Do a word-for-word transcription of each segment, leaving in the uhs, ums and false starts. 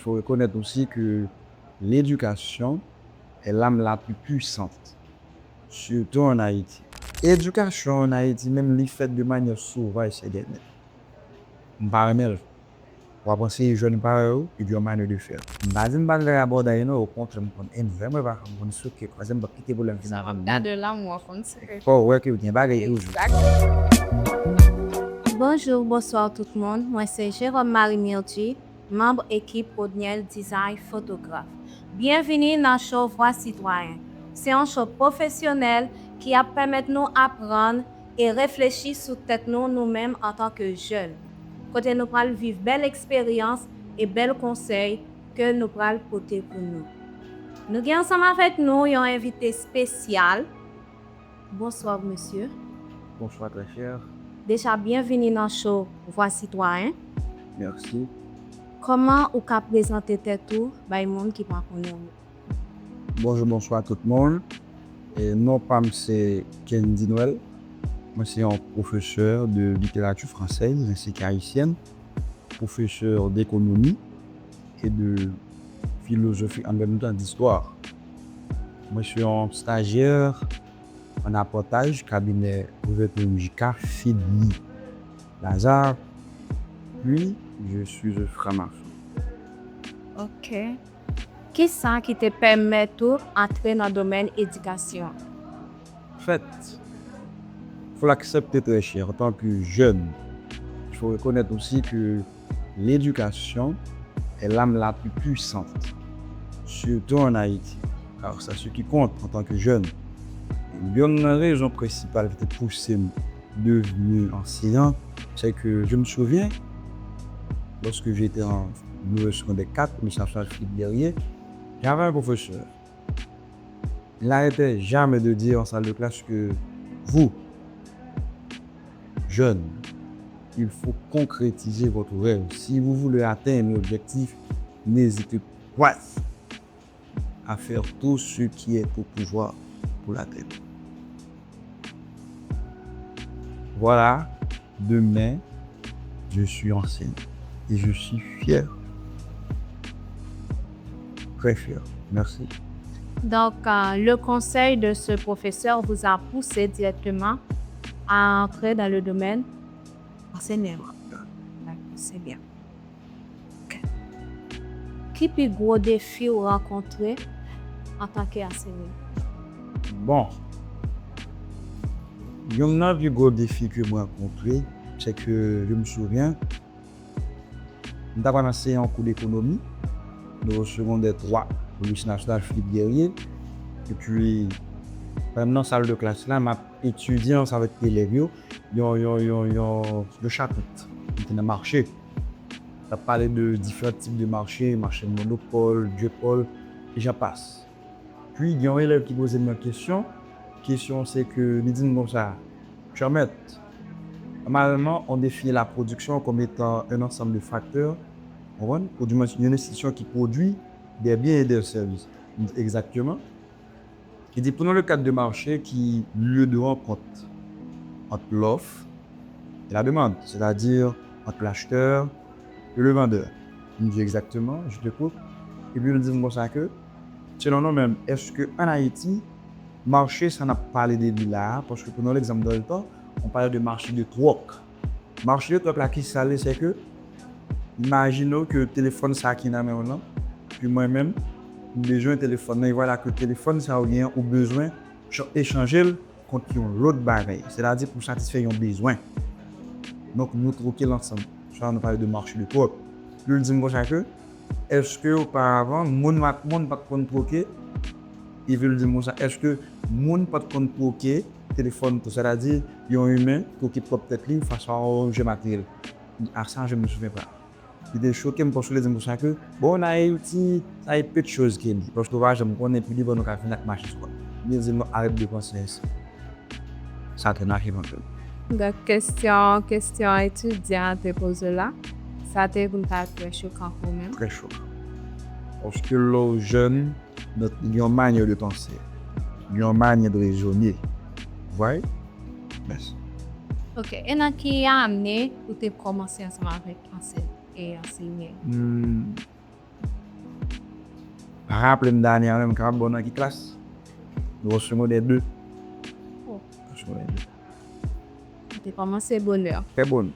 Faut reconnaître aussi que l'éducation est l'arme la plus puissante, surtout en Haïti. Edikasyon an Ayiti menm, li fèt de manière sauvage ces derniers. M pa renmen l. W ap anseye jèn parèy ou, epi yon manyè de fè. M pa di m pa t vle abòde non, okontrè m konn envè mwen pa fè m konn souke, kwaze m p ap kite pwoblèm vin avan m. Nan de lanmou an konn souke. Fò w wè ke gen bagay e ou jwe. Bonjou, bonswa tout moun. Mwen se Jérôme Marie Mirdi, manm ekip Odniel Design Fotograf. Byenvini nan show Vwa Sitwayen. Se yon show pwofesyonèl ki ap pèmèt nou aprann e reflechi sou tèt nou, nou menm antanke jèn. Kote nou pral viv bèl eksperyans e bèl konsèy ke nou pral pote pou nou. Nou gen ansanm avèk nou yon envite espesyal. Bonswa, mesye. Bonsoir, très cher. Deja, byenvini nan show Vwa Sitwayen. Merci. Kòman ou ka prezante tèt ou bay moun ki pa konnen ou? Bonjou, bonswa tout moun. E non pa m se Kendy Noël. Mwen se yon pwofesè de literati fransèz ensi ke ayisyèn, pwofesè dekonomi e de filozofi, an menm tan distwa. Mwen se yon stagiaire en apprentissage cabinet J K Fidny Lazare, puis je suis un franc-maçon. Ok. Kisa ki te pèmèt ou antre nan domèn edikasyon? En fait, faut l'accepter très cher, en tant que jeune, il faut reconnaître aussi que l'éducation est l'arme la plus puissante, surtout en Haïti, car c'est ce qui compte en tant que jeune. Youn nan rezon prensipal ki te pouse m devni anseyan, c'est que je me souviens, lorsque j'étais en niveau secondaire quatre, au lycée national Philippe Guerrier, j'avais un professeur. Il n'arrêtait jamais de dire en salle de classe que vous, jeunes, il faut concrétiser votre rêve. Si vous voulez atteindre l'objectif, n'hésitez pas à faire tout ce qui est au pouvoir pour l'atteindre. Voilà, demain, je suis enseignant et je suis fier. Très fier. Merci. Donc, euh, le conseil de ce professeur vous a poussé directement à entrer dans le domaine enseignement. D'accord, c'est bien. Ok. Ki pi gwo defi ou rankontre antanke anseye? Bon, youn nan pi gwo defi ke mwen rankontre, c'est que je me souviens, m t ap pral anseye yon kou dekonomi, nivo segondè twa, o lise nasyonal Philippe Guerrier. Epi, pandan m nan sal de klas la, m ap etidye ansanm avèk elèv yo, yon, yon, yon, yon, yon chapit ki te nan mache. L ap pale de diferan tip de mache, mache Monopòl, Dyepòl, e jan pas. Pi, gen yon elèv ki poze m yon kesyon. Kesyon se ke li di m konsa, Cher maître, normalement, on définit la production comme étant un ensemble de facteurs, ou konprann? Ou du moins une institution qui produit des biens et des services. M di, exactement. Li di, prenons le cadre de marché qui lieu de rencontre entre l'offre et la demande, c'est-à-dire entre l'acheteur et le vendeur. M di, exactement, je t'écoute. Epi li di m konsa ke, selon nou menm, èske an Ayiti, mache sa n ap pale de li la a, paske prenons l'exemple dans le temps, on parlait de marché de troc. Mache de troc la, kisa l ye? Se ke, imajine w ke telefòn sa ki nan men w lan, epi mwen menm, m bezwen telefòn nan, e vwala ke telefòn sa ou genyen, ou bezwen chan-, echanje l kont yon lòt bagay, sètadi pou satisfè yon bezwen. Donk, nou twoke l ansanm. Sa, nou pale de mache de troc. Li di m konsa ke, èske oparavan, moun ak moun pa t konn twoke? Epi li di m konsa, èske moun pa t konn twoke telefòn tou, sètadi yon imen twoke pwòp tèt li fas a yon objè materyèl? A sa, je me souviens pas. Li te choke m paske li di m konsa ke, bon, nan Ayiti, sa e peu de choses ke li. Paske ou pa janm konnen, pi devan nou ka vin ak mache swa. Li di m, non, arrête de penser ainsi. Sa te make m anpil. Donk, kesyon, kesyon etidyan an te poze w la, sa te pou ta trè chokan pou ou menm? Trè chokan. Paske lè w jèn, donk, yon manyè de panse, yon manyè de rezone. Vous voyez? Mèsi. Ok, e nan ki ane ou te kòmanse ansanm avèk anse-, e ansenye? Hmm. Raple m dènye an, m kapab ba w nan ki klas? Nouvo segondè de. Oh. Segondè de. Ou te kòmanse bonè. Trè bon.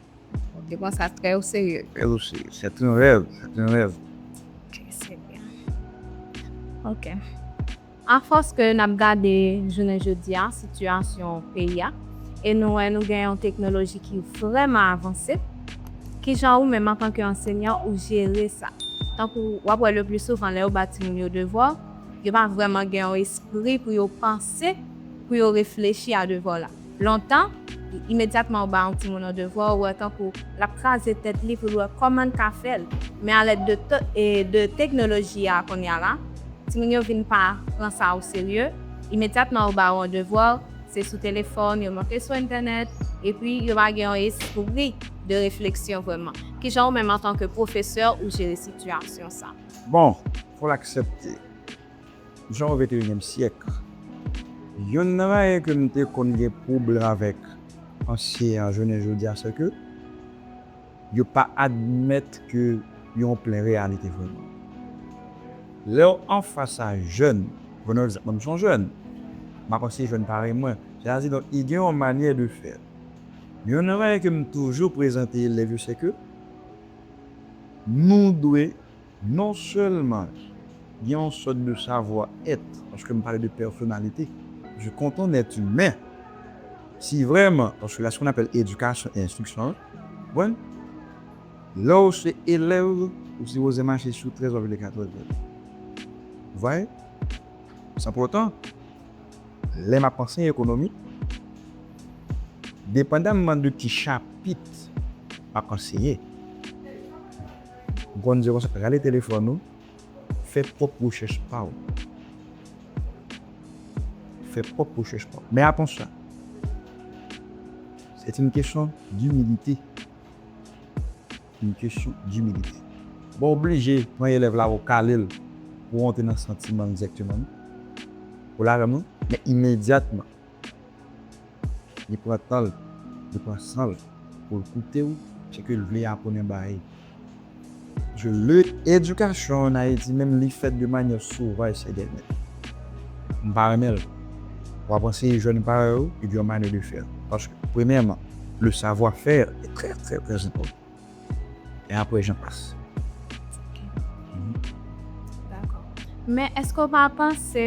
Ou te pran sa trè o serye. Trè o serye. C'est un rêve. C'est un rêve. Ok, c'est bien. Ok. Afòs ke n ap gade jounen jodi a sitiyasyon peyi a, e nou wè nou gen yon teknoloji ki vrèman avanse, kijan ou menm antanke ansenyan ou jere sa? Tankou w ap wè le pli souvan lè yo ba timoun yo devwa, yo pa vrèman gen yon espri pou yo panse, pou yo reflechi a devwa w la. Lontan, imedyatman ou ba yon timoun yon devwa, ou wè tankou l ap kraze tèt li pou l wè kòman l ka fè l. Men alèd de, te- e de teknoloji a kounye a la, timoun yo vin pa pran sa o serye. Imedyatman ou ba yo yon devwa, se sou telefòn, yo monte sou entènèt, epi yo pa gen yon espri de refleksyon vrèman. Kijan ou menm antanke pwofesè ou jere sitiyasyon sa? Bon, fò l aksepte. Jan o venteyinyèm syèk. Youn nan bagay ke m te konn gen pwoblèm avèk ansyen an jounen jodi a, se ke yo pa admèt ke yo yon plen reyalite vrèman. Lè w anfas a jèn, pran egzanp, mwen m se yon jèn, m ap anseye jèn parèy mwen, sètadi donk, li gen yon manyè de fè. Youn nan bagay ke m toujou prezante elèv yo, se ke nou dwe non sèlman gen yon sòt de savoir être, paske m pale de pèsonalite, paske quand on est humain, si vrèman, paske la, ce qu'on appelle éducation et instruction, konprann? Lè w se elèv, ou sipoze mache sou trèz, w ap vin katrèz. Vous voyez? C'est important. Lè m ap anseye ekonomi, depandamman de ki chapit m ap anseye, m konn di yo konsa, rale telefòn ou, fè pwòp rechèch pa w. Fè pwòp rechèch pa w. Men avan sa, c'est une question d'humilité. Une question d'humilité. Bon, oblije pran elèv la, ou kale l, ou rantre nan santiman l dirèkteman. Ou la avè m, non? Men imedyatman, li pran tan l, li pran san l pou l koute w, se ke l vle aprann yon bagay. Je, le, edikasyon an Ayiti menm, li fèt de manyè sovaj sèdènè. M pa renmen l. W ap anseye jèn parèy ou, epi yon manyè de fè. Paske, premyèman, le savoir-faire est très, très, très important. E apre, j'en passe. Dakò. Men èske w pa panse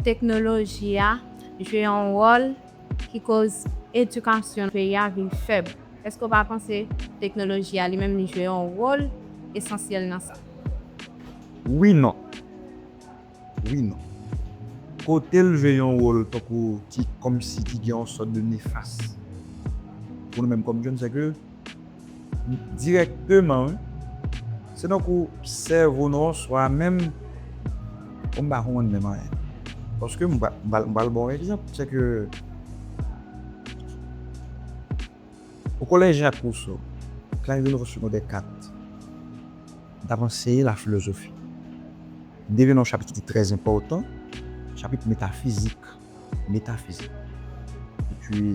teknoloji a jwe yon wòl ki koz edikasyon peyi a vin fèb? Èske w pa panse teknoloji a li menm li jwe yon wòl esansyèl nan sa? Wi, non. Wi, non. Kote l jwe yon wòl tankou ki, kòmsi ki gen yon sòt de nefas pou nou menm kòm jèn, se ke dirèkteman, wi, se tankou sèvo nou oswa menm, bon, m pa konprann menm anyen. Paske m pral, m pral, m pral ba w yon egzanp, se ke o kolèj Jacques Rousseau, klas de nouvo segondè kat, m t ap anseye la filozofi. M te vin nan yon chapit ki te trè enpòtan, chapit metafizik. Metafizik. Epi,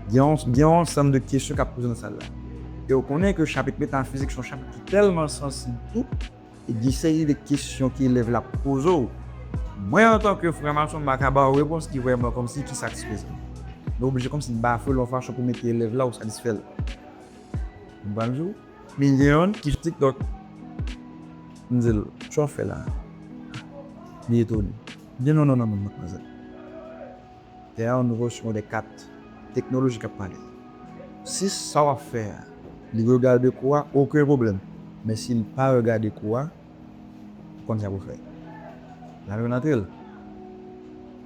gen yon, gen yon ansanm de kesyon k ap poze nan sal la. E w konnen ke chapit metafizik se yon chapit ki tèlman sansib tou, e gen seri de kesyon ke elèv la ap poze w. Mwen, antanke frè mason, m pa ka ba w repons ki vrèman kòmsi ki satisfezan. Men oblije kòmsi bafe l yon fason pou mete elèv la ou satisfè l. M pral di w, men gen youn ki sou TikTok. M di l, "Sa w ap fè la?" Li etone. M di, "Non, non, non, non, madmwazèl. Te a yon nouvo segondè kat, teknoloji k ap pale. Si sa w ap fè a, li regade kou a, okenn pwoblèm. Men si l pa regade kou a, ou konn sa pou fè." L al rantre l.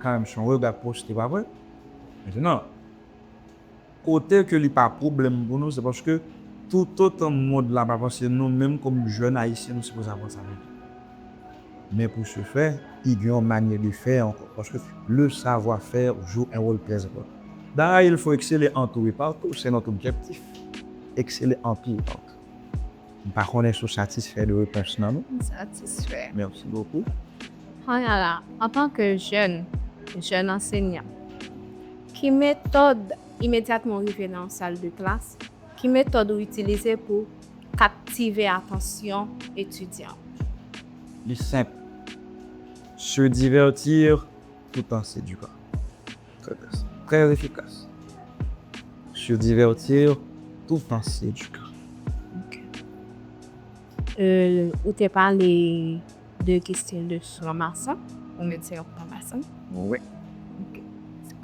Kanmenm, se yon rega poste, pa vre? Mentnan, kote ke li pa pwoblèm pou nou, se paske toutotan mond la pa avanse, nou menm kòm jèn ayisyen, nou sipoze avanse avè l. Men pou se fè, li gen yon manyè de fè ankò, paske le savoir-faire joue un rôle très important. D'ailleurs, il faut exceller en tout et partout, c'est notre objectif. Exceller en tout et partout. M pa konnen si w satisfè de repons lan, non? M satisfè. Merci beaucoup. Kounye a la, antanke jèn, jèn ansenyan, ki metòd, imedyatman w rive nan yon sal de klas, ki metòd ou itilize pou kaptive atansyon etidyan? Li senp. Se divertir tout en séduisant. Très, très efficace. Se divertir tout en séduisant. Ok. Euh, ou te pale de kesyon de franmason, ou menm se yon franmason. Wi. Ok.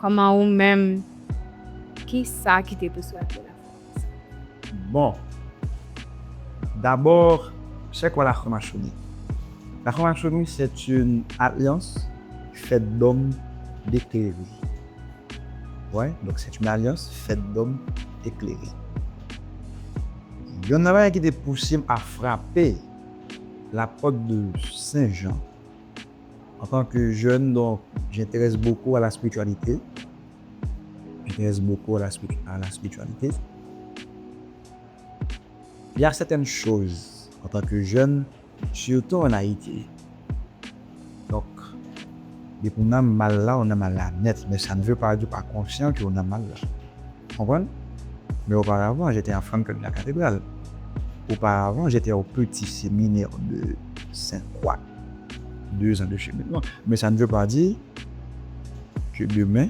Kòman ou menm, ki sa ki te pouse w atrè la franmason? Bon. D'abord, c'est quoi la franc-maçonnerie? La franc-maçonnerie, c'est une alliance faite d'hommes éclairés. Ouais, donc c'est une alliance faite d'hommes éclairés. Youn nan bagay ki te pouse m a frape la porte de Saint-Jean, en tant que jeune, donc, j'intéresse beaucoup à la spiritualité. J'intéresse beaucoup à la, spiri- à la spiritualité. Il y a certaines choses, en tant que jeune, surtout en Haïti. Donc, depi w nan mal la, w nan mal la nèt. Mais ça ne veut pas dire ou pa konsyan ke w nan mal la. Konprann? Mais auparavant, j'étais en franc-cœur de la cathédrale. Auparavant, j'étais au petit séminaire de Sainte-Croix. Deux ans de cheminement. Mais ça ne veut pas dire que demain,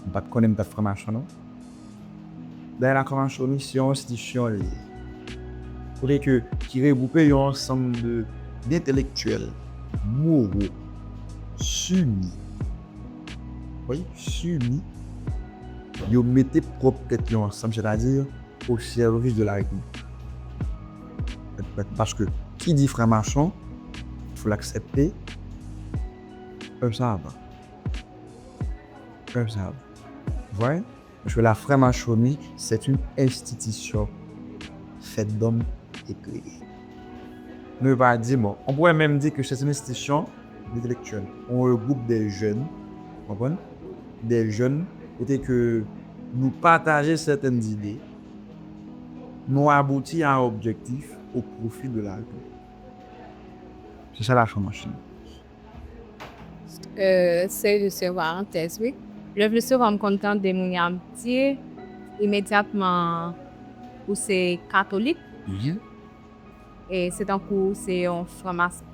m pa t konnen m t ap franmason, non. Dayè, la franmason se yon enstitisyon li ye. Kote ke, ki regwoupe yon ansanm de, d'entèlektyèl, moro, sini. Wi, sini. Yo mete pwòp tèt yo ansanm, sètadi au service de la République. Paske, ki di franmason, fò l aksepte, pèp sa a pa. Pèp sa a pa. Vous voyez? Parce que la franc-maçonnerie, c'est une institution faite d'hommes éclairés. Nou pa di, bon, on pourrait même dire que c'est une institution intellectuelle. On regroupe des jeunes, vous comprenez? Des jeunes, kote ke nou pataje certaines idées, nou abouti à un objectif au profit de la République. C'est ça la franc-maçonnerie. Euh, se jis yon parantèz, wi. Le plus souvent, m konn tande moun y ap di imedyatman ou se katolik, e se tankou ou se yon franmason.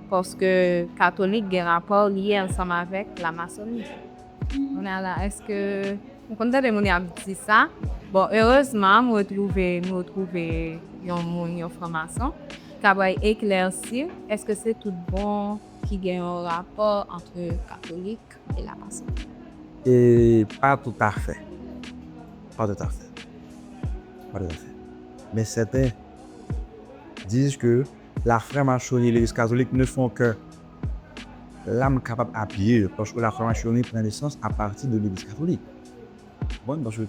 Paske katolik gen rapò li ye ansanm avèk lamasoni. Kounye a la, èske, m konn tande moun y ap di sa. Bon, erezman, m retwouve, m retwouve yon moun, yon franmason, ki ap bay eklèsi, èske se tout bon ki gen yon rapò ant katolik e lamasoni? E pa toutafè. Pas tout à fait. Pas tout à fait. Mais certains disent que la franc-maçonnerie et l'Église catholique ne font que l'âme capable à pied, parce que la franc-maçonnerie prend naissance à partir de l'Église catholique. Bon, parce que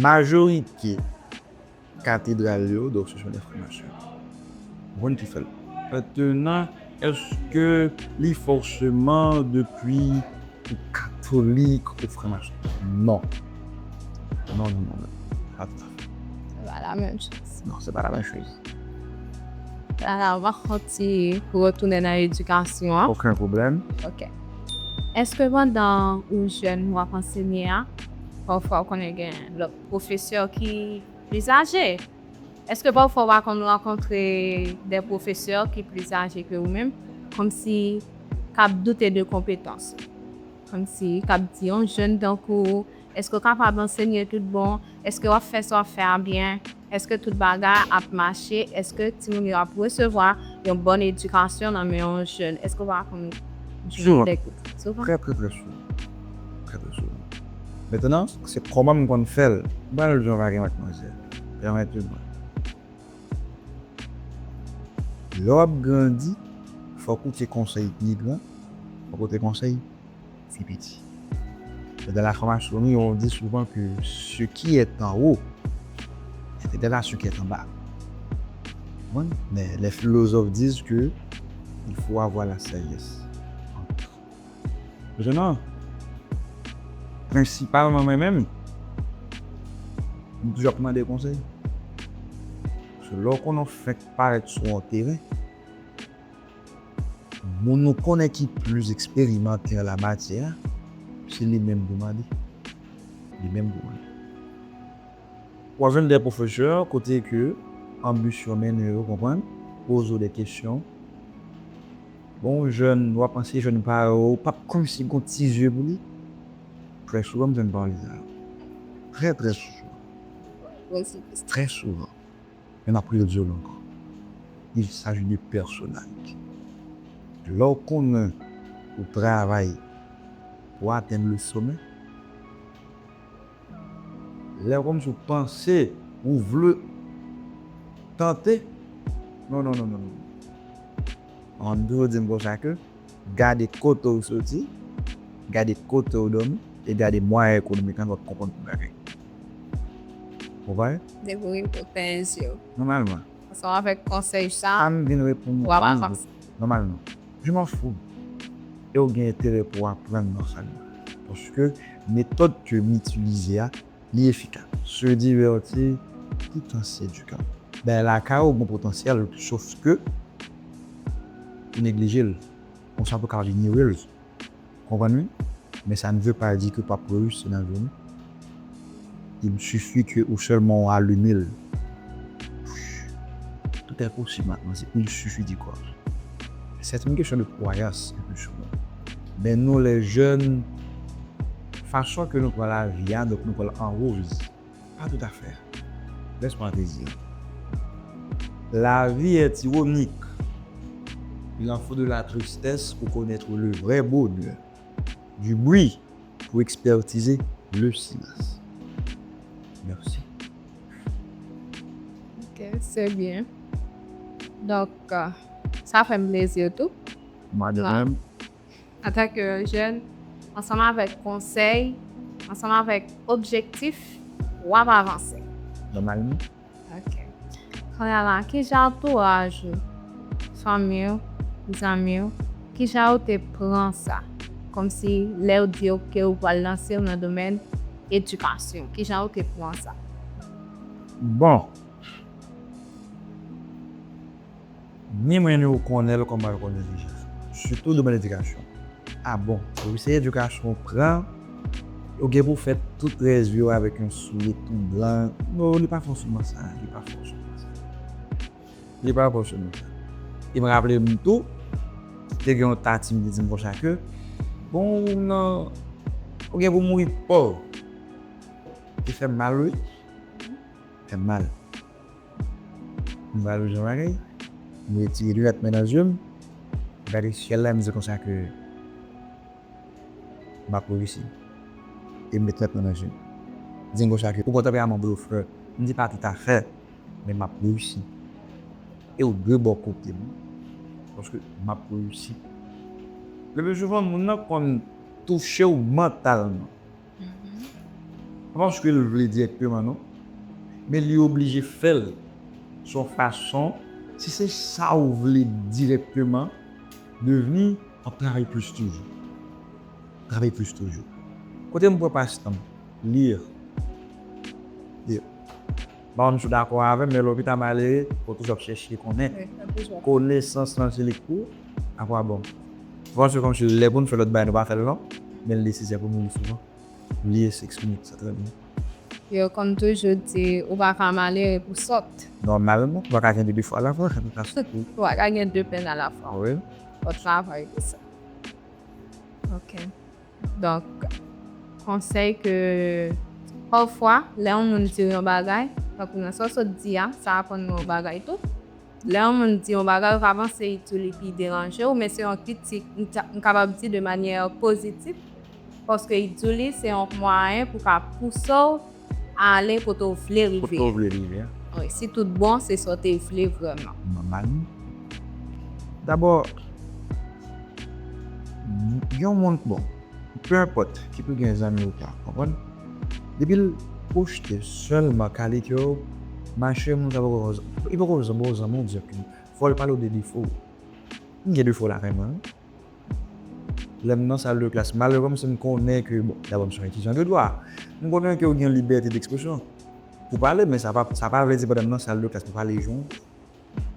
majorité katedral yo, donk, se yon enfòmasyon. Ou konn ki fè l. Maintenant, èske li fòseman depi ou katolik ou franmason? Non. Non, non, non, non. Pa toutafè. Se pa la menm choz. Non, se pa la menm choz. Ala, w ap fè yon ti retounen nan edikasyon an. Okenn pwoblèm. Ok. Èske pandan ou jèn w ap ansenye a, pafwa w konnen gen lòt pwofesè ki plis aje? Èske pafwa w pa konn rankontre de pwofesè ki plis aje ke ou menm, kòmsi k ap doute de konpetans ou? Kòmsi k ap di yon jèn tankou, èske w kapab ansenye tout bon? Èske w ap fè sa w ap fè a byen? Èske tout bagay ap mache? Èske timoun yo ap resevwa yon bòn edikasyon nan men yon jèn? Èske w pa konn Souvan. Souvan? Trè, trè, trè souvan. Trè, trè souvan. Mentnan, se kòman m konn fè l. M pral di w yon bagay, madmwazèl. Pèmèt mwen. Lè w ap grandi, fòk ou te konsèy pi gran, fòk ou te konsèy pi piti. Et dans la franc-maçonnerie, on dit souvent que ce qui est en haut est égal à ce qui est en bas. Bon, mais les philosophes disent que il faut avoir la sagesse. Maintenant, prensipalman mwen menm, m toujou ap mande konsèy. Paske lè w konnen w fenk parèt sou yon teren, moun ou konnen ki plis eksperimante an lamatyè a, se li menm pou mande. Li menm pou mande. W ap jwenn de pwofesè kote ke anbisyon mennen yo, konprann, poze w de kesyon, Bon, jèn, w ap panse jèn pa yo, w p ap kòmsi gon ti zye pou li. Trè souvan, m jwenn pawòl sa yo. Trè, trè souvan. Trè souvan. Men m ap redire l ankò. Il s'agit de personnalité. Lè w konnen ou travay pou w atenn le sommet, lè w kòmsi w panse ou vle tante, non, non, non, non, non. An toujou di m konsa ke gade kote w soti, gade kote w dòmi, e gade mwayen ekonomik lan, w ap konprann tout bagay. Konprann? Depi w rive pèse w. Nòmalman. Ansanm avèk konsèy sa, an vin reponn w ap avanse. Nòmalman. Je m'en fous. E w gen enterè pou w aprann nan sa l ye. Paske metòd ke m itilize a, li efikas. Se divertir tout en s'éduquant. Ben, lakay ou gen potansyèl, sof ke ou neglije l. Konsa pou ka vin ire l. Konprann wi? Mais ça ne veut pas dire que w p ap reyisi nan vi w. Il suffit que ou sèlman w alime l. Tout est possible maintenant, c'est il suffit d'y croire. C'est une question de croyance, le plus souvent. Ben, nous, les jeunes, fason ke nou pran lavi a, donk nou pran l an woz. Pas tout à fait. Laisse-moi te dire. La vie est ironique. Il en faut de la tristesse pour connaître le vrai bonheur. Du bruit pour expertiser le silence. Merci. Ok, c'est bien. Donk, euh, sa fè m plezi tou. Mwen de menm. Antanke jèn, ansanm avèk konsèy, ansanm avèk objektif, w ap avanse. Nòmalman. Ok. Kounye a la, kijan antouraj ou, fanmi w, zanmi w, kijan yo te pran sa? Kòmsi lè yo di yo ke ou pral lanse w nan domèn edikasyon, kijan yo te pran sa? Bon, ni mwen ni ou konnen l kòman yo konnen deja. Sitou domèn edikasyon. A bon, wi, se edikasyon w pran, ou gen pou fè tout rès vi w avèk yon souri tou blan. Non, li pa fòseman sa, li pa fòseman sa. Li pa fòseman sa. E m raple m tou, te gen yon tati m te di m konsa ke, bon, ou nan, ou gen pou mouri pòv. Li fè m mal, wi. Fè m mal. M pral jan bagay. M retire linèt mwen nan je m. M gade syèl la, m di konsa ke m ap reyisi. E m met linèt mwen nan je m. M di konsa ke, ou gon tanperaman blofè. M di pa toutafè, men m ap reyisi. E ou dwe bò kote m. Paske m ap reyisi. Le pli souvan, moun nan konn touche w mantalman. Pa paske l vle dirèkteman, non. Men li oblije fè l. Se yon fason, si se sa w vle dirèkteman devni, w ap travay plis toujou. Travay plis toujou. Kote m pran pastan m? Li. Li. M pa konn si w dakò avè m, men lè w pita malere, ou toujou ap chèche konnen. Wi, ap toujou. Konesans lan se li k pou, apa bon. Bon, se kòmsi lè pou n fè lòt bagay, nou pa fè l non, men l nesesè pou nou li souvan. Bliye sèks minit, sa trè byen. Yo konn toujou di, ou pa ka malere pou sòt. Nòmalman, ou pa ka gen de defo alafwa, sa nou ka sòt, wi. Ou pa ka gen de pèn alafwa. Wi. Fò travay pou sa. Ok. Donk, konsèy ke pafwa, lè yon moun di w yon bagay, tankou nan sa w sot di a, sa aprann mwen yon bagay tou. Lè yon moun di yon bagay, ou ka panse li di w li pi deranje w, men se yon kritik, m ta, m kapab di de manyè pozitif, paske li di w li se yon mwayen pou ka pouse w ale kote w vle rive. Kote w vle rive, a. Wi, si tout bon, se sa w te vle vrèman. Nòmal. Dabò, yon moun, bon, pe enpòt ki pi gen zanmi ou pa, konprann? Depi l pwojte sèlman kalite w, mache moun sa poko, li poko janm zanmi w dirèkteman. Fò l pale w de defo w. M gen defo lakay mwen, wi. Lè m nan sal de klas, malere m, si m konnen ke, bon, dabò, m se yon etidyan de dwa. M konnen ke w gen libète dekspresyon pou pale, men sa pa, sa pa vle di pandan m nan sal de klas, m pale jan w vle.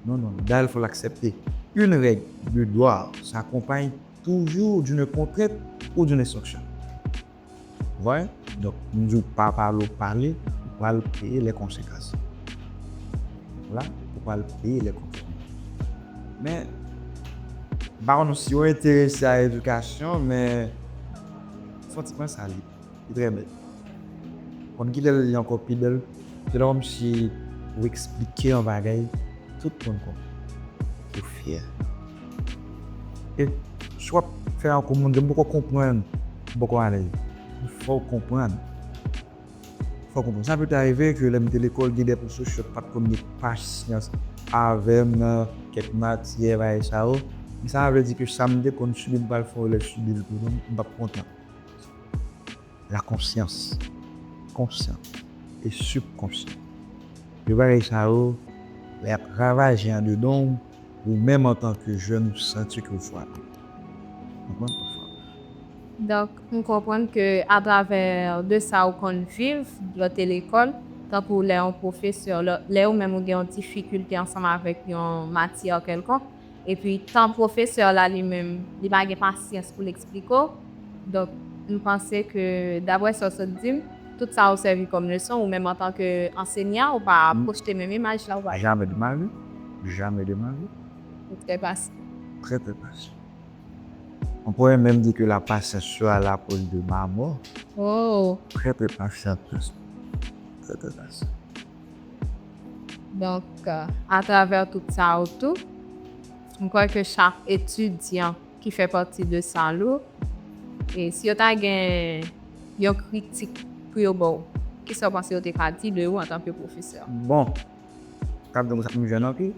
Non, non, non. Dayè, fò l aksepte. Une règle de droit s'accompagne toujours d'une contrainte ou d'une sanction. Vous voyez? Donk, m di w pa pale, w pale, ou pral peye les conséquences. Vwala, ou pral peye les conséquences. Men, M pa konn si w enterese a edikasyon, men fè yon ti pran sa li. Li trè bèl. Konn ki lè li ankò pi bèl? Se lè kòmsi ou eksplike yon bagay, tout moun konprann. Ou fyè. E si w ap fè yon kou moun, m poko konprann, m poko alèz. Fò w konprann. Fò w konprann. Sa pete rive ke lè m te lekòl, gen de pwofesè ki pa t konn gen pasyans avè m nan kèk matyè, bagay sa yo. Men sa vle di ke sa m te konn sibi, m pral fè yon lè sibi l tou, non, m p ap kontan. La konsyans. Konsyan. E sibkonsyan. De bagay sa yo, lè y ap ravaje andedan w, ou menm antanke jèn, ou santi ke ou frape. Konprann? Ou frape. Donk, m konprann ke atravè de sa ou konn viv lè w te lekòl, tankou lè yon pwofesè, lè, lè ou menm ou gen yon difikilte ansanm avèk yon matyè kèlkonk, epi tan pwofesè la li menm, li pa gen pasyans pou l eksplike w. Donk, m panse ke, daprè sa w sot di m, tout sa ou sèvi kòm leson, ou menm antanke ansenyan, ou pa pwojte menm imaj la, ou pa. Jamais de ma vie. Jamais de ma vie. Ou trè pasyan. Très, très patient. On pourrait même dire que la patience sera la cause de ma mort. Oh. Très, très patient. Très, très patient. Donk, euh, atravè tout sa ou tou, m kwè ke chak etidyan ki fè pati de SALU, e si yo ta gen yon kritik pou yo ba w, kisa w panse yo te ka di de ou antanke pwofesè? Bon, k ap di m sa m jèn anpil.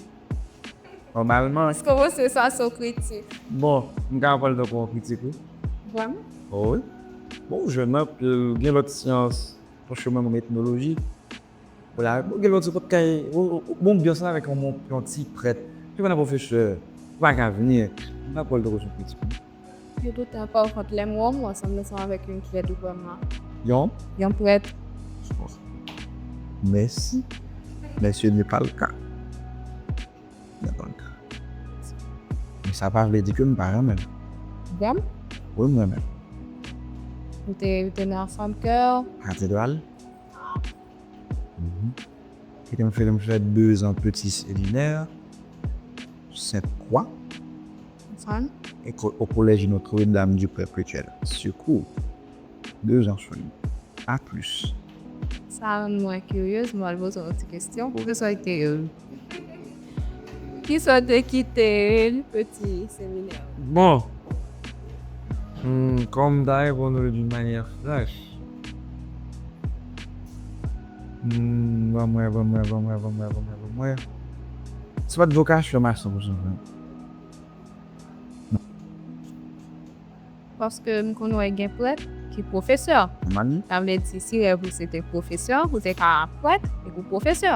Nòmalman. Èske w panse sa se yon kritik? Bon, m ka pran l tankou yon kritik, wi. Vrèman? Oh, wi. Bon, jèn nan, euh, gen lòt syans, franchman, menm etnoloji. Vwala, bon, gen lòt, ou pa t ka, ou, ou, bon, anbyans la avèk yon, yon ti prèt. Se pa nan pwofesè, ou pa ka vini. M ka pran l tankou se yon kritik. Yo tout an pa kont lè m wè w, m wè w sanble ansanm avèk yon prèt ou vrèman. Yon? Yon prèt. Mèsi. Mèsi, n'est pas le cas. N'est pas le cas. Men sa pa vle di ke m pa renmen l. Vrèman? Wi, m renmen l. Ou te, ou te nan Femme Cœur? Cathédrale. Mhm. Kite m fè, m fè de zan peti seminè, Sent Kwa. Fan. E ko-, au collège Notre-Dame du Perpétuel Secours. De zan sèlman. Pas plus. Sa rann mwen kiryez, mwen al poze yon ti kesyon. Kisa w te, kisa w te kite peti seminè? Bon. Hmm, kòm m ta reponn ou d'une manière franche. Hmm, ban mwen, ban mwen, ban mwen. Se pa t vokasyon m a san pou san, non. Paske m konn wè gen prèt ki pwofesè. Mani. Sa vle di, si rèv ou se te pwofesè, ou te ka prèt epi pwofesè.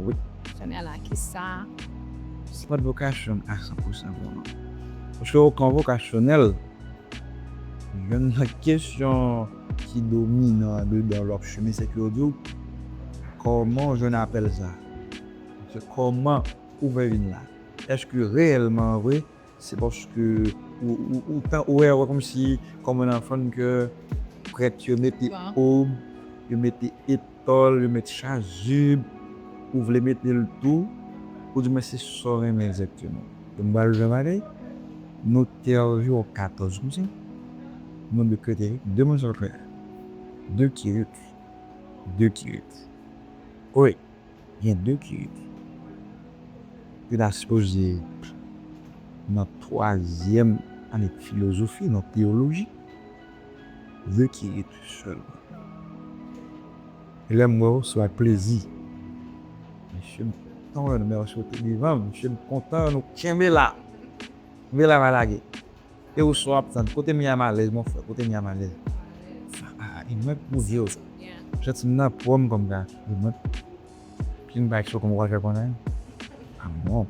Wi. Chanèl la, kisa? Se pa t vokasyon m a san pou san pou mwen. Paske okan vokasyonèl, youn nan kesyon ki dominan andedan lè w ap chemine, se ke yo di w, kòman w jwenn apèl sa? Se kòman ou fè vin la? Èske reyèlman vre, se paske ou, ou, ou, tan, ou wè, wè kòmsi, comme un enfant, ke prèt yo mete ob, yo mete etòl, yo mete chazib, ou vle mete l tou, ou di mwen se sa w renmen egzakteman. Donk, m pral jwe bagay, nou te anviwon katòz konsa, nou dekrete, de moun sòt fè, de kirit, de kirit. Wi. Gen de kirit. Yo ta sipoze nan twazyèm ane filozofi, nan teyoloji. De kirit sèlman. E lè m wè w, se ak plezi. Mesye, m kontan wè nou, mèsi w te devan m. Mesye, m kontan nou kenbe la. Kenbe la, pa lage. E ou sou ap tann. Kote m ye a m alèz, mon frè. Kote m ye a m alèz. Ah, e mwen pou vye w. Santi m nan pwòm kòm ka. E mwen. Pi m pa eksplike m wè fè konnen. Ah, non.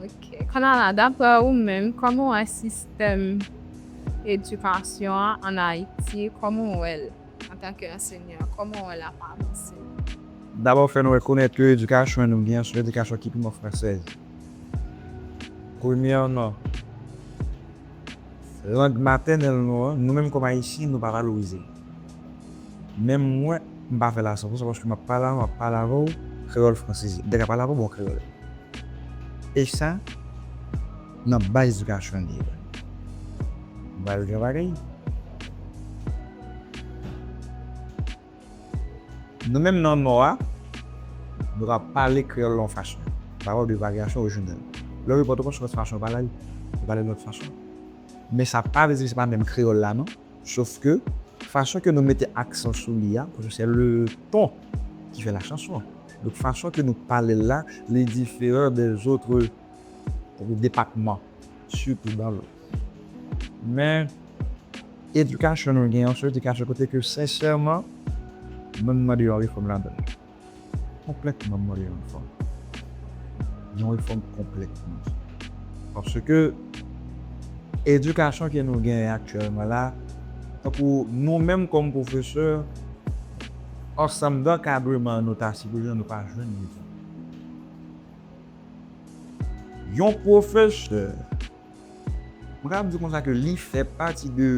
Ok. Kounye a la, daprè ou menm, kòman w wè sistèm edikasyon an ann Ayiti? Kòman w wè l? Antanke ansenyan, kòman w wè l ap avanse? Dabò, fè nou rekonèt ke edikasyon nou gen, se yon edikasyon ki piman fransèz. Premyèman, lang matènèl nou an, nou menm kòm Ayisyen, nou pa valorize l. Menm mwen, m pa fè l a san pou san paske m ap pale avè w, m ap pale avè w, kreyòl franseze. M te ka pale avè w, bon, kreyòl. E sa, nan baz edikasyon li ye. M pral di yon bagay. Nou menm nan Nò a, nou ka pale kreyòl yon fason. Pawòl de varyasyon orijinèl. Lè w rive Pòtoprens, yon fason pale, yo pale lòt fason. Men sa pa vle di se pa menm kreyòl la, non. Sof ke fason ke nou mete aksan sou li a, paske se le ton ki fè la chanson. Donk, fason ke nou pale l la, li diferan dè zòt depatman, sitou dan Lòd. Men, edikasyon nou gen, yon sèl edikasyon kote ke, sensèman, mwen m mande yon refòm ladan l. Konplètman, m mande yon refòm. Yon refòm konplètman. Paske edikasyon ke nou genyen aktyèlman la, tankou nou menm kòm pwofesè, ansanm dankadreman nou ta sipoze nou pa jwenn li. Yon pwofesè, mwen kapab di konsa ke li fè pati de,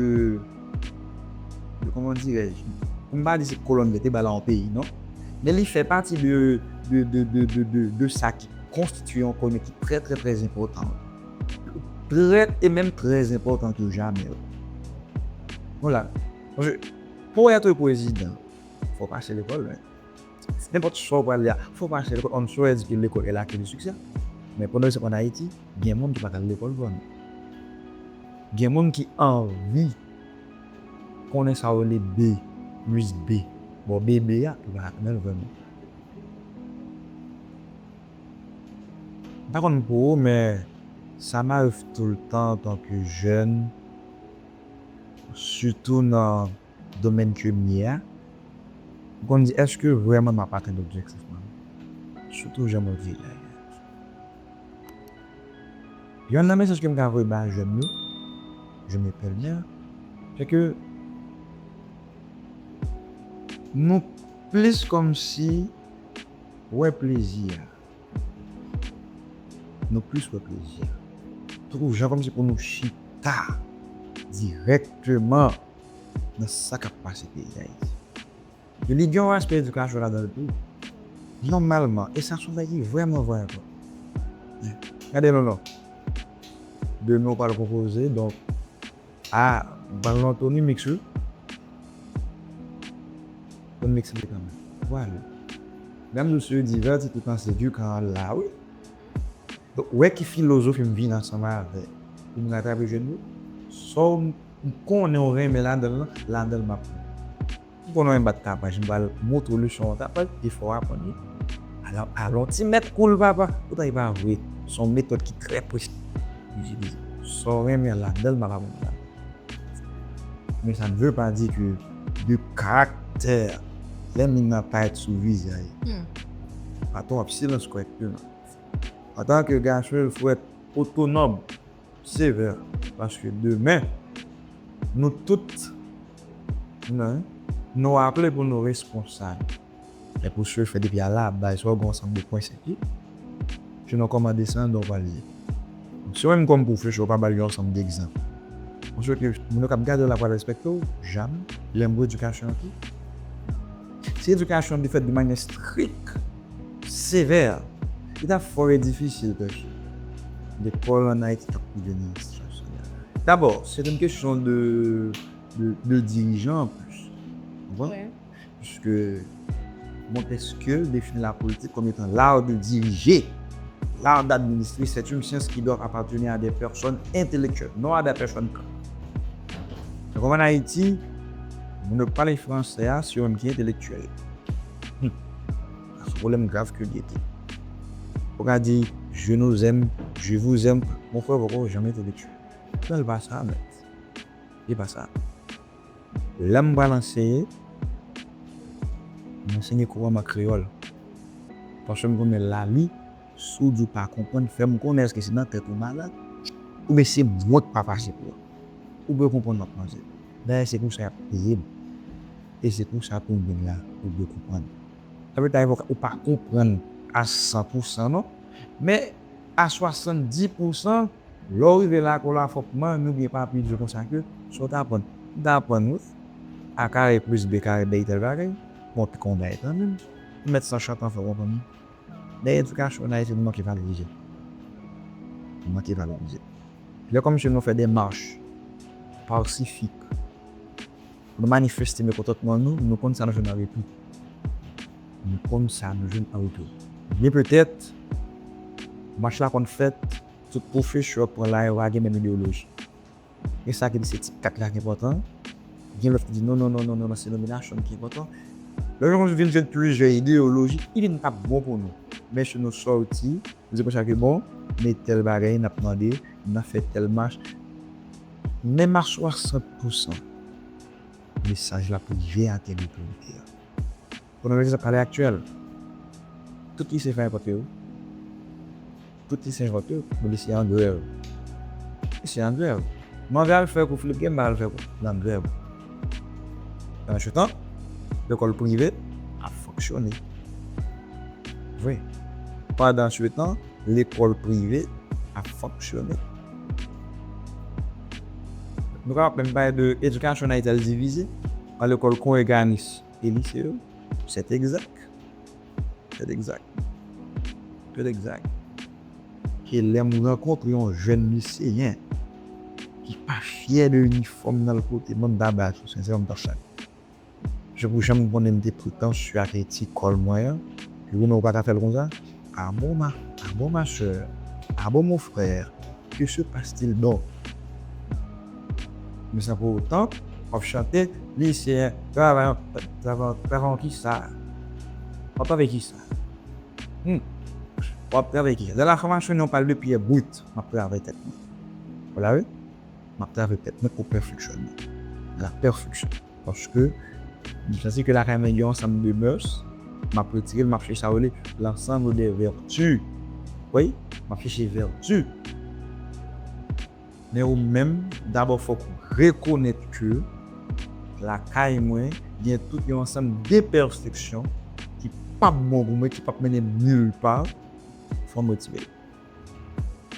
de, kòman dirèj, pou m pa di se kolòn vètebral a yon peyi, non. Men li fè pati de, de, de, de, de, de, de sa ki konstitye yon kolòn ki trè, trè, trè enpòtan. Trè, e menm trè enpòtan ke jamè. Vwala. Paske pou èt prezidan, fò w pase lekòl, men. Nenpòt sa w pral di a, fò w pase lekòl. On ne saurait dire que l'école est la clé du succès. Men pandan se an Ayiti, gen moun ki pa t al lekòl vrèman. Gen moun ki anvi konnen sa yo rele B plus B. Bon, B B a, ki pa konnen l vrèman. M pa konn pou ou, men sa m arive toultan antanke jèn, sitou nan domèn ke m ye a, m konn di, èske vrèman m ap atenn objektif mwen? Sitou jan mwen viv la. Yonn nan mesaj ke m ka voye ba jèn yo, je me permets, se ke nou plis kòmsi wè plezi a. Nou plis wè plezi a. Tankou jan kòmsi pou nou chita dirèkteman nan sa k ap pase peyi Dayiti. Yo li gen yon aspè edikasyon ladan l tou. Nòmalman, e sa se yon bagay ki vrèman, vrèman enpòtan. Gade non, non. Demen w pral konpoze, donk, a, m pral nan Tony Mix, wi. Tony Mix li kanmenm. Vwala. Menm nou se divèti tout an se di kan la, wi. Donk, wè ki filozofi m vin ansanm avè pou m ratrape jèn yo. Sa w m konnen w renmen ladan l lan, ladan l m ap pran. M konnen w renmen bat tapaj, m pral montre w leson an tapaj, e fò w aprann li. Alò, alon ti mèt kou l papa. Poutan e pa vre, se yon metòd ki trè presi. Itilize. Sa w renmen ladan l, m ap aprann ladan l. Men sa ne veut pas dire que de karaktè lè min nan parèt sou vizaj. Patwon ap silans kòrèkteman. Antanke gason, il faut être autonome, sévère, paske demen, nou tout, nou, nou aple pou nou responsab. E pou se fè, depi a la baz, fò gen yon ansanm de prensip ki, sinon kòman desann w pral ye. Si w menm kòm pwofesè, w pa ba l yon ansanm de egzanp, m swete moun yo k ap gade w la pral respekte w, jamè, lè m di edikasyon ki, si edikasyon an te fèt de manyè strik, sevè, li t ap fò difisil, pèsonn. Lekòl an Ayiti t ap rive nan sitiyasyon sa. Dabò, se yon kesyon de, de, de dirijan an plis. Ou konprann? Wi. Puisque Montesquieu définit la politique comme étant l'art de diriger. L'art d'administrer, c'est une science qui doit appartenir à des personnes intellectuelles, non à des personnes. Donk, an Ayiti, moun yo k pale fransè a, se yo menm ki entelektyèl. Hmm. Sa se yon pwoblèm grav ke li ye. Ou ka di, je nous aime, je vous aime, mon frère, poko janm entelektyèl. Nan, li pa sa, mèt. Li pa sa. Lè m pral anseye, m ansenye kouramman kreyòl. Paske m konnen la li, si w di w pa konprann, fè m konnen èske se nan tèt ou malad, oubyen se mwen k pa pase pou ou. Ou dwe konprann m ap manje. Dayè, se pou sa y ap peye m. E se pou sa tou m vin la, ou dwe konprann. Sa vle di ou pa konprann a san pou san non, men a swasanndis pou san, lè w rive lakòl la, fòk manmi w byen pa pi di w konsa ke sa w t aprann. M t aprann wi, a kare plis b kare bay tèl bagay, bon, pi konn bay tan menm. M mèt san chante an fè w konprann wi. Dayè, edikasyon an Ayiti, nou manke valorize l. Nou manke valorize l. Lè kòmsi nou fè de mach pasifik, nou manifeste mekontantman nou, nou konn sa nou jwenn an retou. Nou konn sa nou jwenn an retou. Byen petèt, mach la konn fèt, tout pwofesè pran la yo pa gen menm ideyoloji. Gen sa ki di se tip kat la ki enpòtan. Gen lòt ki di non, non, non, non, non, non, se nominasyon ki enpòtan. Lè nou vin jwenn plizyè ideyoloji, ki vin p ap bon pou nou. Men si nou sòti, nou di konsa ke bon, men tèl bagay n ap mande, n ap fè tèl mach. Menm a swasant pousan, mesaj la pou rive atè otorite a. Pou nou egzanp, alè aktyèl, tout lise fè enpòte yo. Tout lise enpòte yo. Bon, lise an grèv. Lise an grèv. Mwen anvi al fè kou Philippe Guémar al fè kou. L an grèv. Pandan se tan, lekòl prive ap fonksyone. Vre. Pandan se tan, lekòl prive ap fonksyone. Nou kapab menm pale de edikasyon an Ayiti al divize an lekòl kongreganis e lise yo. Sèt egzak. Sèt egzak. Sèt egzak. Ke lè m rankontre yon jèn liseyen ki pa fyè de inifòm nan l pote, mwen m ta ba sou sensè, mwen m ta chak. Se pou jan m konnen m te pretansye ak ti kòl mwen an. Li di, non, ou pa ka fè l konsa. Ah bon, ma, ah bon, ma sœur, ah bon, mon frère, que se passe-t-il donc? Men san pou otan, w ap chante, li se travay, travay, travay ki sa? W ap travay ki sa? Hmm. W ap travay ki sa? Dans la formation, on parle de pierre brute. M ap travay tèt mwen. Ou la wi? M ap travay tèt mwen au perfectionnement. À la perfection. Paske, m santi ke lakay mwen gen yon ansanm de mœurs, m ap retire l, m ap chèche sa yo rele l'ensemble des vertus. Wi, m ap chèche vèti. Men ou menm, dabò fòk ou rekonèt ke lakay mwen, gen tout yon ansanm de pèsepsyon ki p ap bon pou mwen, ki p ap mennen m nil pa, fò m retire l.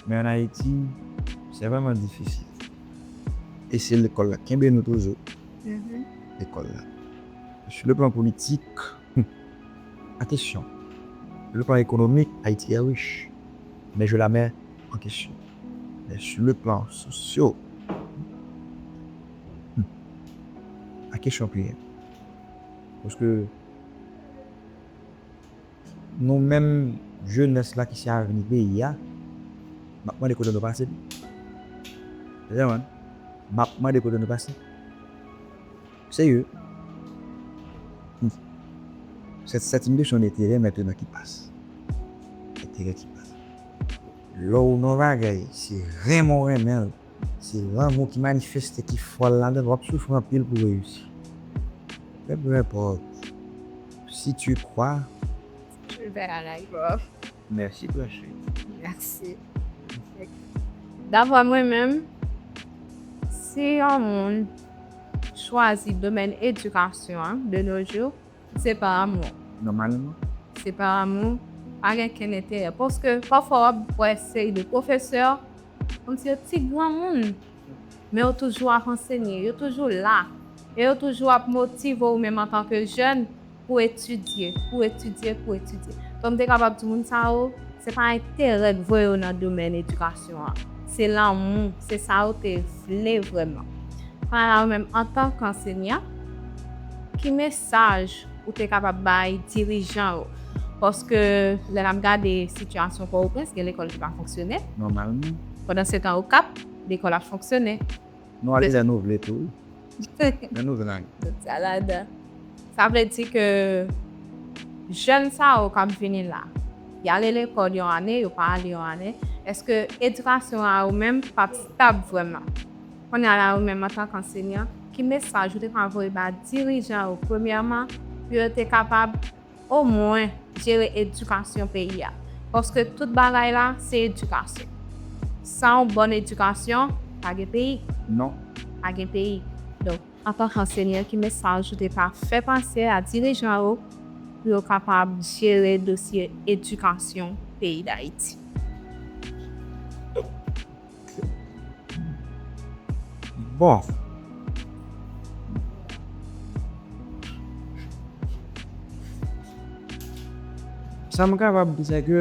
Men ann Ayiti, se vrèman difisil. E se lekòl la kenbe nou toujou. Lekòl la. Sur le plan politique, hmm, attention. Sur le plan économique, Haïti est riche. Mais je la mets en question. Mais sur le plan socio, hmm, la kesyon pi. Paske nou menm jenès la ki se avni peyi a, m ap mande kote nou pase. Ou konprann? M ap mande kote nou pase. Serye. Hmm. C'est, c'est une question d'intérêt maintenant qui passe. Enterè ki pase. Lè w nan bagay, se renmen w renmen l. Se lanmou ki manifeste, ki fò ladan l, w ap soufri anpil pou reyisi. Men peu importe. Si tu crois, je vais arriver. Merci, Blanchie. Merci. Daprè mwen menm, si yon moun chwazi domèn edikasyon an de nos jours, se pa amou. Nòmalman. Se pa amou, pa gen kenn enterè. Paske pafwa w ap wè seri de pwofesè, kòmsi yo ti granmoun, men yo toujou ap ansenye, yo toujou la. E yo toujou ap motive w menm antanke jèn pou etidye, pou etidye, pou etidye. Donk, m te kapab di moun sa yo, se pa enterè k voye yo nan domèn edikasyon an. Se lanmou, se sa yo te vle vrèman. Kounye a la, ou menm, antanke ansenyan, ki mesaj ou te kapab bay dirijan yo? Paske lè n ap gade sitiyasyon Pòtoprens, gen lekòl ki pa fonksyone. Nòmalman. Pandan se tan, Okap, lekòl ap fonksyone. Nou ale lè nou vle tou, wi. Lè nou vle. Tout sa ladan. Sa vle di ke jèn sa yo k ap vini la, y ale lekòl yon ane, yo pa ale yon ane, èske edikasyon a yo menm p ap stab vrèman? Kounye a la, ou menm antanke ansenyan, ki mesaj ou te ka voye ba dirijan yo, premyèman, pou yo te kapab omwen jere edikasyon peyi a? Paske tout bagay la, se edikasyon. San yon bòn edikasyon, pa gen peyi. Non. Pa gen peyi. Donk, antanke ansenyan, ki mesaj ou te ka fè pase a dirijan yo pou yo kapab jere dosye edikasyon peyi Dayiti? Bon. Sa m kapab di, se ke,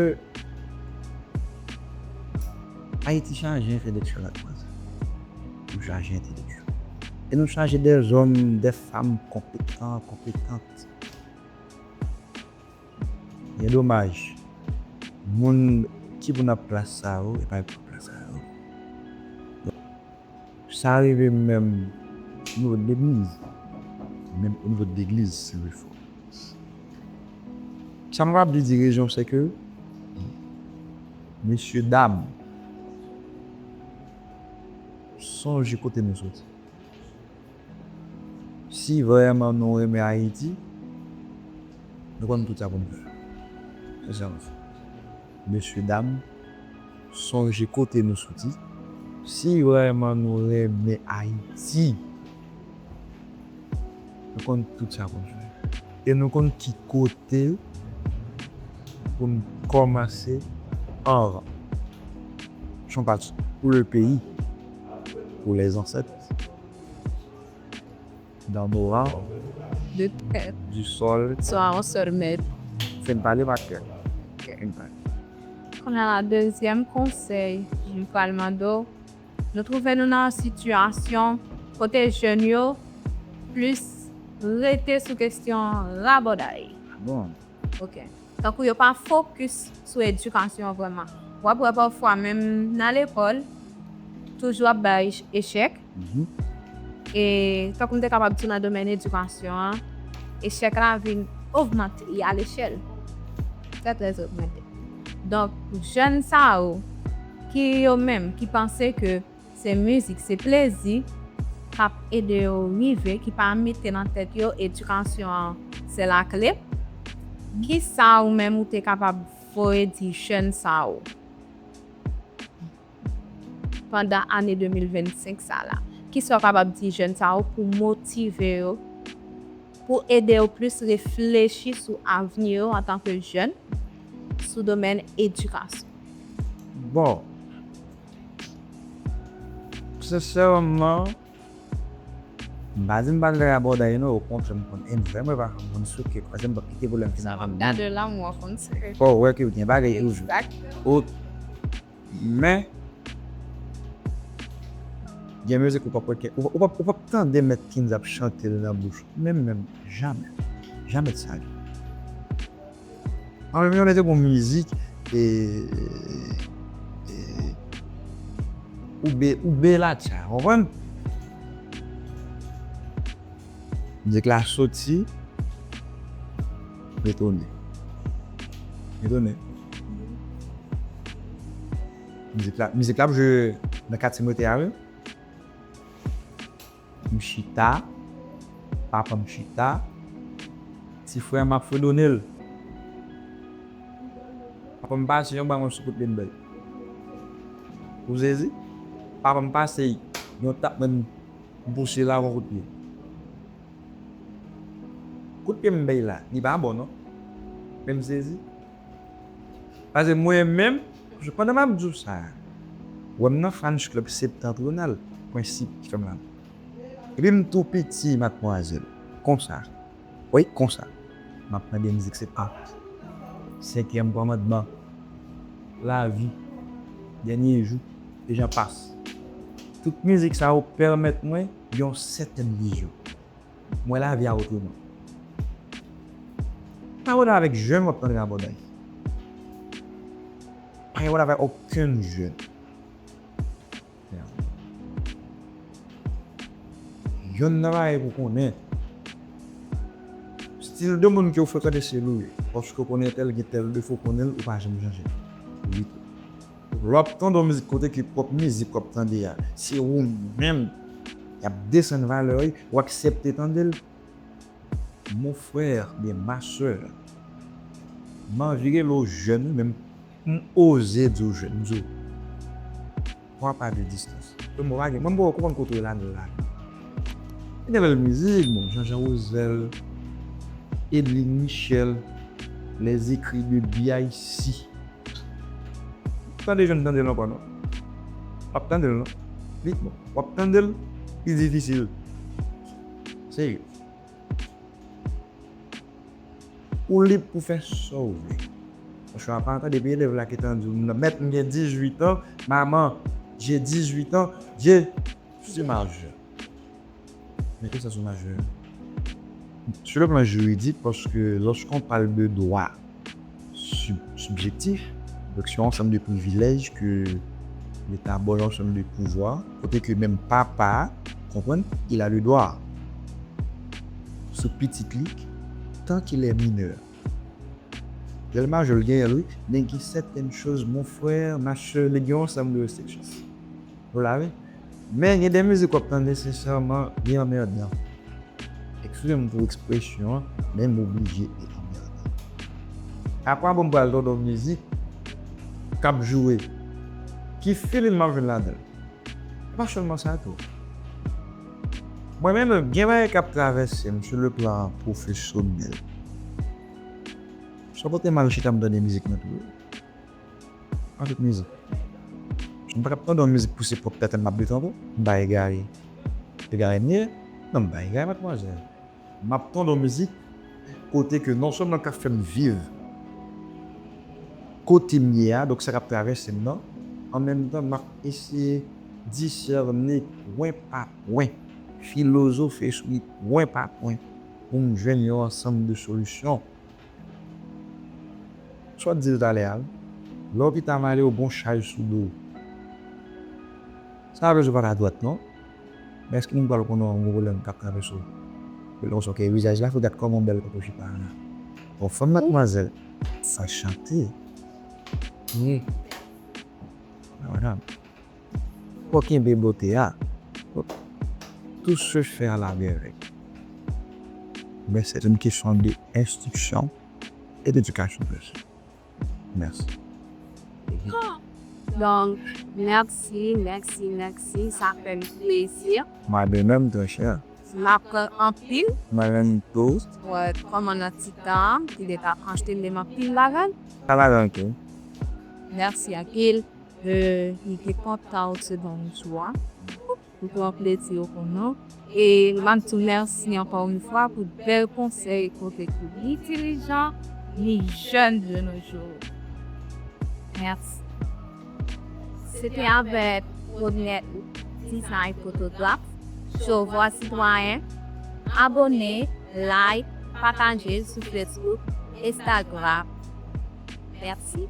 Ayiti chaje entèlektyèl ak manzè. Nou chaje entèlektyèl. E nou chaje de zòm, de fanm konpetan, konpetant. Byen domaj, moun ki pou nan plas sa yo, e pa yo ki pou plas sa yo. Sa rive menm o nivo de legliz. Menm o nivo de legliz, se refò. Sa m kapab di dirijan, se ke, mesye dam, sonje kote nou soti. Si vrèman nou renmen Ayiti, nou konn tout sa pou nou fè. Sensèman. Mesye dam, sonje kote nou soti. Si vrèman nou renmen Ayiti, nou konn tout sa pou nou fè. E nou konn ki kote pou n kòmanse anvan. Son pati pou le peyi, pou les ancêtres. Dans nos rangs, de tête, du sol, soit on seul maître. Fè n pale pa kè. Fè n pale. Kounye a la, dezyèm konsèy m pral mande w, nou twouve nou nan yon sitiyasyon kote jèn yo plis rete sou kesyon rabòday. Ah bon? Ok. Tankou yo pa fokis sou edikasyon vrèman. W ap wè pafwa menm nan lekòl, toujou ap bay echèk. Mhm. E tankou m te kapab di nan domèn edikasyon an, echèk la vin ogmante, y a l'échelle. Trè, trè ogmante. Donk, jèn sa yo, ki yo menm, ki panse ke se mizik, se plezi k ap ede yo rive, ki pa mete nan tèt yo edikasyon an se lakle. Kisa ou menm ou te kapab voye di jèn sa yo pandan ane de mil vennsenk sa la? Kisa w kapab di jèn sa yo pou motive yo, pou ede yo plis reflechi sou avni yo antanke jèn sou domèn edikasyon? Bon, sensèman, m pa di m pa t lè abòday non, okontrè, m konn envè mwen pa konn souke, kwazè m p ap kite pwoblèm fin avan m. Gade la, m wè konn souke. Fò w wè ke gen bagay toujou. Exact. O, men, gen mizik ou p ap wè ke, ou, ou p ap, ou p ap tande Mèt Kinz ap chante l nan bouch ou. Menm, menm, jamè. Jamè de sa rive. An menm jan, lè te gon mizik, e, e, oube, oube la tcha, konprann? Mizik la soti, retounen. Retounen. Mizik la, mizik la ap jwe nan katye m rete a, wi. M chita, papa m chita, ti frè m ap fredone l. Papa m pase, yon ba mwen sou kout pye m bay. Ou sezi? Papa m pase, yon tap mwen m pouse l avè yon kout pye. Kout pye m bay la, li pa bon non. Men m sezi. Paske mwen menm, pandan m ap di w sa, wè m nan Fans Club Septentrional, Prensip ki fè m la. Epi m tou piti, madmwazèl. Konsa. Wi, konsa. M ap tande mizik Septan. Senkyèm kòmandman. Lavi. Dènye jou. E jan pas. Tout mizik sa yo pèmèt mwen yon sètèn vizyon. M wè lavi a otreman. Pa wè avèk jèn w ap tande rabòday. Pa wè avèk okenn jèn. Yonn nan bagay pou konnen, stil de moun ke w frekante se li w ye. Paske w konnen entèl gen tèl defo, konnen l, ou pa janm chanje. Wi. Lè w ap tande yon mizik kote ke pwòp mizik w ap tande a, se ou menm y ap desann valè w, w aksepte tande l. Mon frè, byen ma sè, m anvi rele w jèn wi, men m oze di w jèn, m di w, pran pa de distans. Mwen m pa gen, mwen m poko konprann kote w ye la, la. Gen de bèl mizik, bon, Jean Jean Rosel, Edlin Michel, Les Écrits de B I C. Tande jèn tande l ankò non. W ap tande l non. Li, bon, w ap tande l, li difisil. Serye. Ou lib pou fè sa w vle. Chwa pa tande, epi elèv la ki t ap di w, mèt, m gen dizuit an, maman, j'ai dizuit ans, je suis majeur. Men ki sa sou majè? Sur le plan juridique, parce que lorsqu'on parle de droit sub- subjectif, donc c'est un ensemble de privilèges que l'État a un ensemble de pouvoir, kote ke menm papa, konprann, il a le droit sou pitit li, tant qu'il est mineur. Lè l majò, l gen l, wi, men gen certaines choses, mon frère, ma sœur, li gen yon ensemble de restrictions. Ou la, wi. Men gen de mizik w ap tande, sensèman, li anmèdan. Eskize m pou ekspresyon an, men m oblije li anmèdan. Apre bon, m pral tande yon mizik k ap joure. Ki feeling m ap jwenn ladan l? E pa sèlman sa tou. Mwen menm, gen bagay k ap travèse m sou le plan pwofesyonèl. Sa pote mal chita m tande mizik mwen tou. An tout mizik. M pa t ap tande yon mizik pou se pwòp tèt m m ap detann tou. M pa egare. Egare m ye? Non, m pa egare, madmwazèl. M ap tande yon mizik kote ke non sèlman l ka fè m viv kote m ye a, donk sa k ap travèse m nan, an menm tan m ap eseye disène pwen pa pwen, filozofe sou li pwen pa pwen, pou m jwenn yon ansanm de solisyon. Sa w t di l talè a, wi. Lè w pita m ale, w gon chaj sou do w. Sa pa vle di w pa ka dwat, non. Men èske moun pral konnen yon gwo pwoblèm k ap travèse w? Lè w sòke vizaj la, fò gad kòman w bèl kote w chita a la. Bon, fanm madmwazèl, sa chante. Wi. Mwen menm. Fò kenbe bote a. Tout se fè a la merveille. Men se yon kesyon de enstriksyon e dedikasyon, mesye. Mèsi. Donk, mèsi, mèsi, mèsi. Sa fè m plezi. Mwen de menm, trè chè. M aprann anpil. Mwen renmen tou. Wè, kòman nan ti tan, ki deja achte m anpil bagay. Sa va ranke. Mèsi anpil. Euh, li te kontan ou se bon jou a. Li pran plezi ou konnen. E m ap di w mèsi ankò yon fwa pou bèl konsèy kote ke li entèlijan, li jèn de nos jours. Mèsi. Se te avèk Rodnette Design Photographe, sou Vwa Sitwayen. Abone, like, pataje sou Facebook, Instagram. Mèsi.